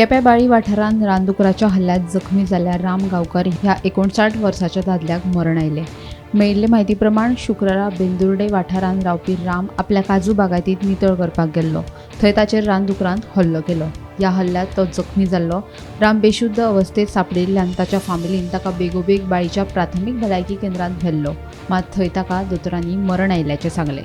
केपें बाळी वाठारांत रानदुकराच्या हल्ल्यांत जखमी जाल्ल्या राम गांवकर ह्या 59 वर्साच्या दादल्याक मरण आयलें. मेळिल्ले म्हायती प्रमाण शुक्रारा बेंदुर्डे वाठारांत रावपी राम आपल्या काजू बागायतींत नितळ करपाक गेल्लो. थंय ताचेर रानदुकरान हल्लो केलो. ह्या हल्ल्यांत तो जखमी जाल्लो. राम बेशुद्ध अवस्थेत सांपडिल्ल्यान ताच्या फामिलीन ताका बेगोबेग बाळीच्या प्राथमीक भलायकी केंद्रांत व्हेल्लो. मात थंय ताका दोतोरांनी मरण आयिल्ल्याचें सांगलें.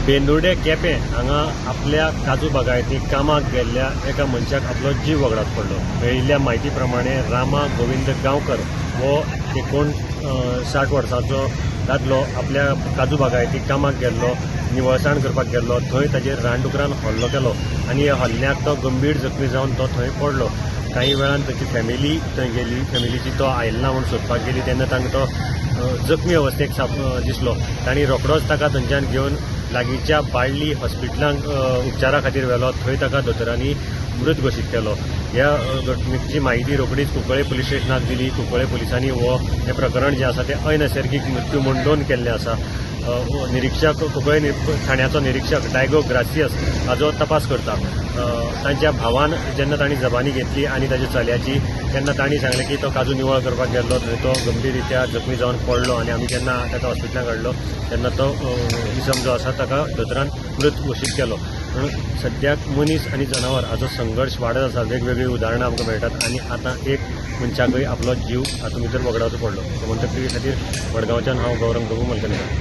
बेंदुर्डे केपें हांगा आपल्या काजू बागायतीक कामाक गेल्ल्या एका मनशाक आपलो जीव वगडावचो पडलो. मेळिल्ल्या म्हायती प्रमाणे रामा गोविंद गांवकर हो 59 वर्सांचो दादलो आपल्या काजू बागायतीक कामाक गेल्लो, निवळसाण करपाक गेल्लो. थंय ताचेर रानडुकरान हल्लो केलो आनी ह्या हल्ल्याक तो गंभीर जखमी जावन तो थंय पडलो. कांय वेळान ताची फॅमिली थंय गेली. फॅमिलीची तो आयलो ना म्हूण सोदपाक गेली तेन्ना तांकां तो जखमी अवस्थेक दिसलो. तांणी रोखडोच ताका थंयच्यान घेवन लागींच्या बाळ्ळी हॉस्पिटलांत उपचारा खातीर व्हेलो. थंय ताका दोतोरांनी मृत घोशीत केलो. ह्या घटणुकेची म्हायती रोखडीच कुंकळे पुलीस स्टेशनाक दिली. कुंकळे पुलिसांनी हें प्रकरण जें आसा तें अनैसर्गीक मृत्यू म्हूण नोंद केल्लें आसा. निरिक्षक कुंकळे ठाण्याचो निरिक्षक डायगो ग्रासियस हाजो तपास करता. तांच्या भावान जेन्ना तांणी जबानी घेतली आनी ताच्या चल्याची, तेन्ना तांणी सांगलें की तो काजू निवळ करपाक गेल्लो, थंय तो गंभीर रित्या जखमी जावन पडलो आनी आमी जेन्ना ताका हॉस्पिटलांत हाडलो तेन्ना तो इसम जो आसा ताका दोतोरान मृत घोशीत केलो. म्हणून सद्याक मनीस आनी जनावर हाचो संघर्श वाडत आसा. वेगवेगळीं उदाहरणां आमकां मेळटात आनी आतां एक मनशाकय आपलो जीव हातूंत भितर वगडावचो पडलो. गोमंतक टीव्ही खातीर मडगांवच्यान हांव गौरंग प्रभू मलकनीकर.